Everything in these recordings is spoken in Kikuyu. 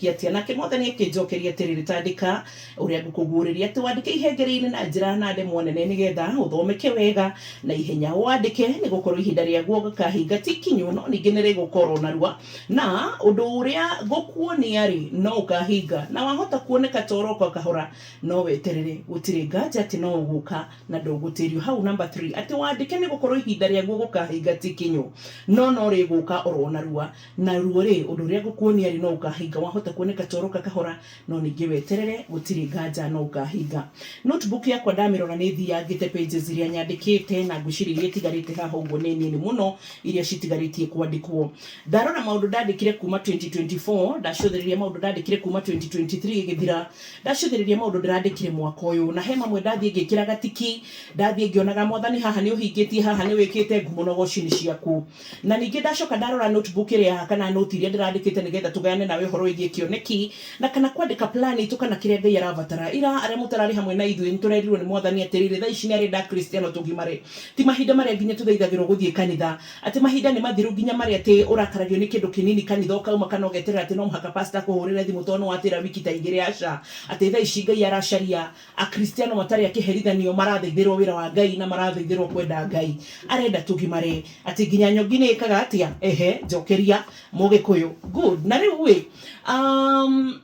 Ngũcokia atĩa? Nake Mwathani akĩnjokeria atĩrĩrĩ, Ta andĩka ũrĩa ngũkũguũrĩria, atĩ wandĩke ihengere-inĩ na njĩra na ndemwa nene, nĩgetha ũthomeke wega na ihenya. Ũwandĩke, nĩ gũkorũo ihinda rĩaguo gũkahinga ti ikinyu, no ningĩ nĩrĩgũka o ro narua. Na ũndũ ũrĩa ngũkuonia-rĩ, no ũkahinga, na wahota kuoneka ta ũroka kahora, no weterere, gũtirĩ nganja atĩ no ũgũka, na ndũgũtĩrio. Hau number three, atĩ wandĩke, nĩ gũkorũo ihinda rĩaguo gũkahinga ti ikinyu, no no rĩgũka o ro narua. Naruo-rĩ, ũndũ ũrĩa ngũkuonia-rĩ, no ũkahinga, wahota kuoneka ta ũroka kahora, no ningĩ weterere, gũtirĩ nganja no ũkahinga. Notebook yakwa ndamĩrora nĩ thiangĩte pages iria nyandĩkĩte, na ngwĩciria iria itigarĩte haha ũguo nĩ nini mũno iria citigarĩtie kwandĩkwo. Ndarora maũndũ ndandĩkire kuma 2024, ndacũthĩrĩria maũndũ ndandĩkire kuma 2023 ĩgĩthira, ndacũthĩrĩria maũndũ ndĩrandĩkire mwaka ũyũ, na he mamwe ndathiĩ ngĩkĩraga tiki, ndathiĩ ngĩonaga Mwathani haha nĩ ũhingĩtie, haha nĩ wĩkĩte, ngumo na ũgoci nĩ ciaku. Na ningĩ ndacoka ndarora notebook ĩrĩa kana note iria ndĩrandĩkĩte nĩgetha tũgayane nawe ũhoro wĩgiĩ kĩoneki na kana kwandĩka plan itũ kana kĩrĩa Ngai arabatara. Ira arĩa mũtararĩ hamwe na ithuĩ nĩtũrerirwo nĩ Mwathani atĩrĩrĩ, thaa ici nĩarenda Akristiano tũgimare. Ti mahinda marĩa nginya tũthaithagĩrwo gũthiĩ kanitha. Atĩ mahinda nĩ mathiru nginya marĩa atĩ ũrakaragio nĩ kĩndũ kĩnini kanitha ũkauma kana ũgeterera atĩ no mũhaka pastor akũhũrĩre thimũ tondũ nĩwatĩra wiki ta igĩrĩ aca. Atĩ thaa ici Ngai aracaria Akristiano matarĩ akĩherithanio marathaithĩrwo wĩra wa Ngai na marathaithĩrwo kwenda Ngai. Arenda tũgimare. Atĩ nginya nyongi nĩ ĩkaga atĩa? Ehe, njokeria Mũgĩkũyũ. Good. Na rĩu ĩ, um,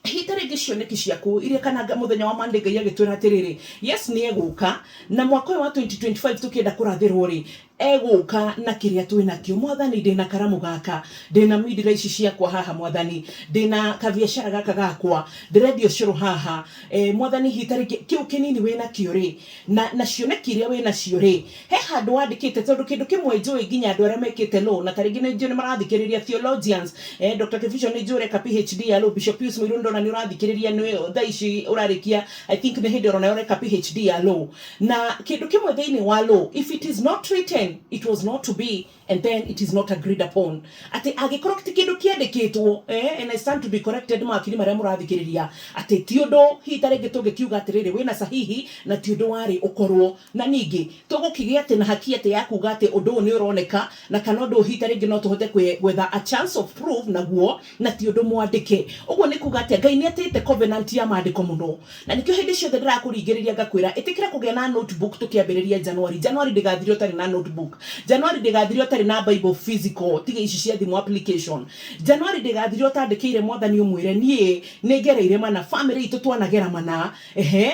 hita rĩngĩ cioneki ciaku iria kana mũthenya wa Monday Ngai agĩtwĩra atĩrĩrĩ, yes nĩ egũka na mwaka ũyũ wa 2025 tũkĩenda kũrathĩrwo rĩ, Egũka na kĩrĩa twĩ nakĩo. Mwathani, ndĩ na karamu gaka. Ndĩ na mindira ici ciakwa haha, Mwathani. Ndĩ na kabiacara gaka gakwa. Ndĩrendia ũcũrũ haha. Eh, Mwathani, hihi ta rĩngĩ kĩu kĩnini wĩ nakĩo-rĩ, na, na cioneki iria wĩ nacio-rĩ, he handũ wandĩkĩte? Tondũ kĩndũ kĩmwe njũĩ nginya andũ arĩa mekĩte law, na ta rĩngĩ nĩ njũĩ nĩ marathikĩrĩria theologians, eh, Dr. Kibicho nĩ njũĩ ũreka PhD ya law, Bishop Pius Mũirũ nĩ ndona nĩ ũrathikĩrĩria, nĩ thaa ici ũrarĩkia, I think nĩ hĩndĩ oro nawe ũreka PhD ya law. Na kĩndũ kĩmwe thĩinĩ wa law, if it is not written, it was not to be, and then it is not agreed upon. Atĩ angĩkorwo ti kĩndũ kĩandĩkĩtwo, eh, and I stand to be corrected mawakiri marĩa mũrathikĩrĩria, atĩ ti ũndũ hihi ta rĩngĩ tũngĩkiuga atĩrĩrĩ wĩna sahihi na ti ũndũ warĩ ũkorwo. Na ningĩ tũgũkĩgĩa atĩ na haki atĩ ya kuga atĩ ũndũ ũyũ nĩ ũroneka na kana ũndũ ũyũ hihi ta rĩngĩ no tũhote gwetha a chance of proof naguo na ti ũndũ mwandĩke. Ũguo nĩ kuga atĩa? Ngai nĩ atĩĩte covenant ya maandĩko mũno. Na nĩkĩo hĩndĩ ciothe ndĩrakũringĩrĩria ngakwĩra ĩtĩkĩra kũgĩa na notebook tũkĩambĩrĩria January. January ndĩgathire ũtarĩ na notebook. January ndĩgathire ũtarĩ na Bible physical, tiga ici cia thimũ application. January ndĩgathire ũtandĩkĩire Mwathani ũmwĩre niĩ nĩngereire mana, family itũ twanagera mana, ehe,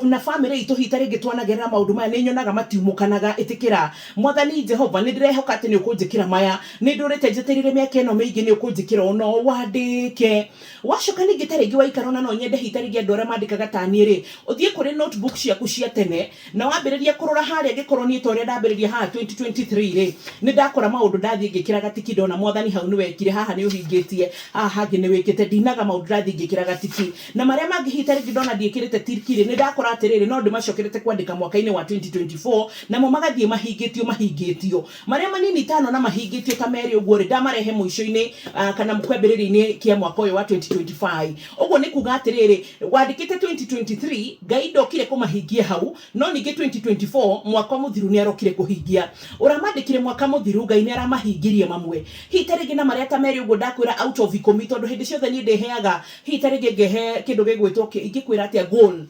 na family itũ hihi ta rĩngĩ twanagerera maũndũ maya nĩnyonaga matiumũkanaga. Ĩtĩkĩra Mwathani Jehova, nĩndĩrehoka atĩ nĩũkũnjĩkĩra maya, nĩndũrĩte njetereire mĩaka ĩno mĩingĩ nĩũkũnjĩkĩra ũũ, no wandĩke. Wacoka ningĩ ta rĩngĩ waikara ona no nyende hihi ta rĩngĩ andũ arĩa mandĩkaga ta niĩ rĩ, ũthiĩ kũrĩ notebook ciaku cia tene na wambĩrĩria kũrora harĩa angĩkorwo niĩ ta ũrĩa ndambĩrĩria haha 2023 rĩ, nĩ ndakora maũndũ ndathiĩ ngĩkĩraga tiki ndona Mwathani hau nĩ wekire, haha nĩ ũhingĩtie, haha hangĩ nĩ wĩkĩte, ndinaga maũndũ ndathiĩ ngĩkĩraga tiki. Na marĩa mangĩ hihi ta rĩngĩ ndona ndiĩkĩrĩte tiki rĩ, nĩ ndakora atĩrĩrĩ no ndĩmacokerete kwandĩka mwaka-inĩ wa 2024 namo magathiĩ mahingĩtio mahingĩtio. Marĩa manini itanona mahingĩtio ta merĩ ũguo-rĩ, ndamarehe mũico-inĩ kana kĩambĩrĩria-inĩ kĩa mwaka ũyũ wa 2025. Ũguo nĩ kuga atĩrĩrĩ, wandĩkĩte 2023, Ngai ndokire kũmahingia hau, no ningĩ 2024, mwaka mũthiru nĩ arokire kũhingia. Ũramandĩkire mwaka mũthiru, Ngai nĩ aramahingirie mamwe. Hihi ta rĩngĩ na marĩa ta merĩ ũguo ndakwĩra out of ikũmi, tondũ hĩndĩ ciothe niĩ ndĩheaga, hihi ta rĩngĩ ngehe kĩndũ gĩgwĩtwo kĩ, ingĩkwĩra atĩa, goal.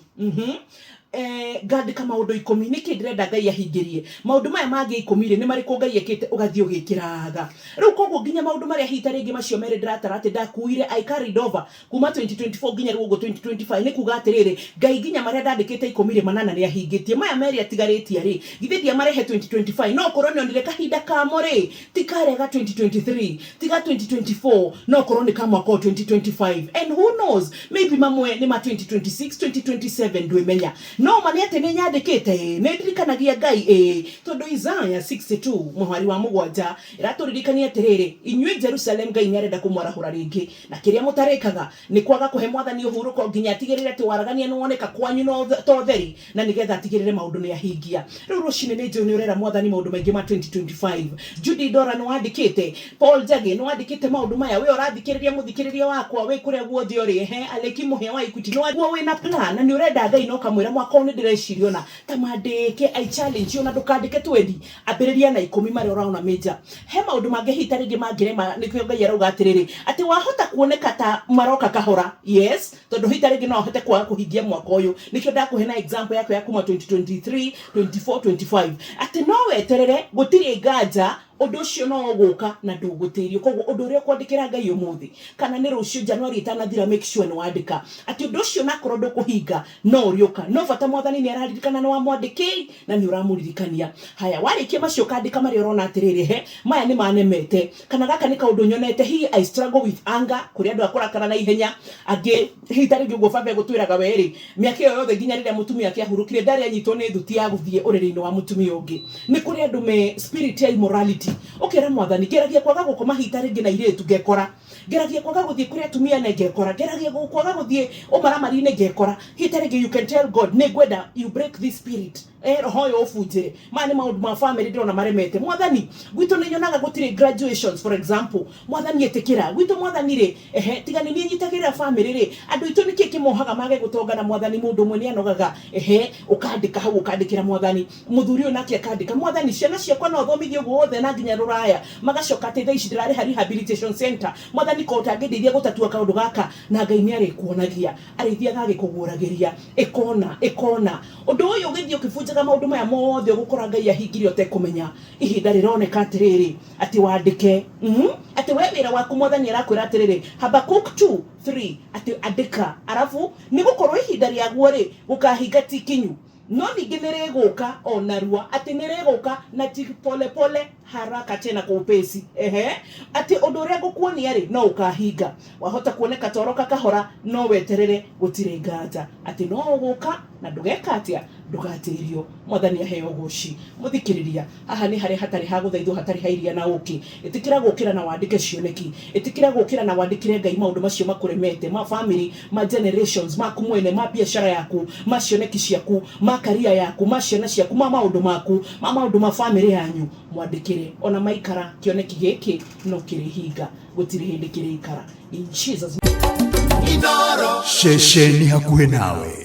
Ngandĩka maũndũ ikũmi, nĩkĩ ndĩrenda Ngai ahingĩrie? Maũndũ maya mangĩ ikũmi-rĩ, nĩ marĩkũ Ngai ekĩte? Ũgathiĩ ũgĩkĩraga. Rĩu koguo nginya maũndũ marĩa hihi ta rĩngĩ macio merĩ ndĩratara atĩ ndakuire, I carried over kuma 2024 nginya rĩu ũguo 2025, nĩ kuga atĩrĩrĩ, Ngai nginya marĩa ndandĩkĩte ikũmi-rĩ, manana nĩ ahingĩtie. Maya merĩ atigarĩtie-rĩ, githĩ ndiamarehe 2025? No ũkorwo nĩ onire kahinda kamo-rĩ, ti karĩa ga 2023, ti ga 2024, no ũkorwo nĩ ka mwaka ũyũ 2025. And who knows, maybe mamwe nĩ ma 2026, 2027, ndwĩmenya. No ma nĩ atĩ nĩ nyandĩkĩte? Ĩĩ. Nĩ ndirikanagia Ngai? Ĩĩ. Tondũ Isaiah 62 mũhari wa mũgwanja ĩratũririkania atĩrĩrĩ, inyuĩ Jerusalem Ngai nĩ arenda kũmwarahũra rĩngĩ, na kĩrĩa mũtarĩkaga nĩ kwaga kũhe Mwathani ũhurũko nginya atigĩrĩre atĩ waragania nĩ woneka kwanyu ta ũtheri, na nĩgetha atigĩrĩre maũndũ nĩ ahingia. Rĩu rũcinĩ nĩ njũĩ nĩ ũrera Mwathani maũndũ maingĩ ma 2025. Judy Ndora nĩ wandĩkĩte, Paul Njagĩ nĩ wandĩkĩte maũndũ maya, we ũrathikĩrĩria mũthikĩrĩria wakwa wĩ kũrĩa guothe ũrĩ. He Aleki Mũhĩa wa Equity no guo wĩna plan na nĩ ũrenda Ngai na ũkamwĩra mwaka ũyũ nĩ ndĩreciria ona ta mandĩke. I challenge you, ona ndũkandĩke 20, ambĩrĩria na 10 marĩa ũraona major. He maũndũ mangĩ hihi ta rĩngĩ mangĩrema, nĩkĩo Ngai arauga atĩrĩrĩ, atĩ wahota kuoneka ta maroka kahora, yes, tondũ hihi ta rĩngĩ no ahote kwaga kũhingia mwaka ũyũ. Nĩkĩo ndakũhe na example yakwa ya kuma 2023, 24, 25, atĩ no weterere, gũtirĩ nganja ũndũ ũcio no ũgũka na ndũgũtĩrio. Koguo ũndũ ũrĩa ũkwandĩkĩra Ngai ũmũthĩ kana nĩ rũciũ, January ĩtanathira, make sure nĩ wandĩka atĩ ũndũ ũcio nakorwo ndũkũhinga no ũrĩũka, no bata Mwathani nĩ araririkana nĩ wamwandĩkĩi na nĩ ũramũririkania. Haya, warĩkia macio, ũkandĩka marĩa ũrona atĩrĩrĩ, he maya nĩ manemete, kana gaka nĩ kaũndũ nyonete. Hihi I struggle with anger, kũrĩ andũ a kũrakara na ihenya, angĩ hihi ta rĩngĩ ũguo baba egũtwĩraga werĩ mĩaka ĩyo yothe nginya rĩrĩa mũtumia ake ahurũkire ndarĩ anyitwo nĩ thuti ya gũthiĩ ũrĩrĩ-inĩ wa mũtumia ũngĩ. Nĩ kũrĩ andũ me spirit ya immorality. Ũkera Mwathani, ngeragia kwaga gũkoma hihi ta rĩngĩ na airĩtu, ngekora ngeragia kwaga gũthiĩ kũrĩ atumia ne ngekora ngeragia kwaga gũthiĩ ũmaramari-inĩ, ngekora hihi ta rĩngĩ. You can tell God, nĩ ngwenda you break this spirit, roho ũyũ ũbunjĩre. Maya nĩ maũndũ ma family ndĩrona maremete, Mwathani. Gwitũ nĩ nyonaga gũtirĩ graduations, for example. Mwathani, ĩtĩkĩra gwitũ, Mwathani rĩ, ehe, tiga nĩ niĩ nyitagĩrĩra family rĩ, andũ aitũ nĩkĩ kĩmohaga mage gũtonga? Na Mwathani, mũndũ ũmwe nĩ anogaga. Ehe, ũkandĩka hau, ũkandĩkĩra Mwathani. Mũthuri ũyũ nake akandĩka, Mwathani, ciana ciakwa no thomithie ũguo wothe na nginya rũraya, magacoka atĩ thaa ici ndĩrarĩha rehabilitation center. Mwathani, ko ũtangĩndeithia gũtatua kaũndũ gaka? Na Ngai nĩ arĩkuonagia, arĩthiaga agĩkũguũragĩria ĩkona ĩkona. Ũndũ ũyũ ũgĩthiĩ ũkĩbunjaga maũndũ maya mothe, ũgũkora Ngai ahingire ũtekũmenya. Ihinda rĩroneka atĩrĩrĩ, atĩ wandĩke, Atĩ we wĩra waku, Mwathani arakwĩra atĩrĩrĩ, Habakuk 2 3, atĩ andĩka, arabu nĩ gũkorwo ihinda rĩaguo rĩ gũkahinga ti kinyu, no ningĩ nĩ rĩgũka o narua, atĩ nĩ rĩgũka na ti pole pole, haraka tena kwa upesi. Ehe, atĩ ũndũ ũrĩa ngũkuonia rĩ no ũkahinga. Wahota kuoneka toroka kahora, no weterere, gũtirĩ nganja atĩ no ũgũka na ndũgeka atĩa, ndũgatĩrio. Mwathani aheo ũgoci. Mũthikĩrĩria, haha nĩ harĩa hatarĩ ha gũthaithwo, hatarĩ ha iria na ũkĩ. Ĩtĩkĩra gũkĩra na wandĩke cioneki. Ĩtĩkĩra gũkĩra na wandĩkĩre Ngai maũndũ macio makũremete, ma family, ma generations, maku mwene, ma biacara yaku, ma cioneki ciaku, ma career yaku, ma ciana ciaku, ma maũndũ maku, ma maũndũ ma family yanyu. Mwandĩkĩre. Ona maikara, kĩoneki gĩkĩ no kĩrĩhinga, gũtirĩ hĩndĩ kĩrĩikara, in Jesus. Ceceni hakuhĩ nawe.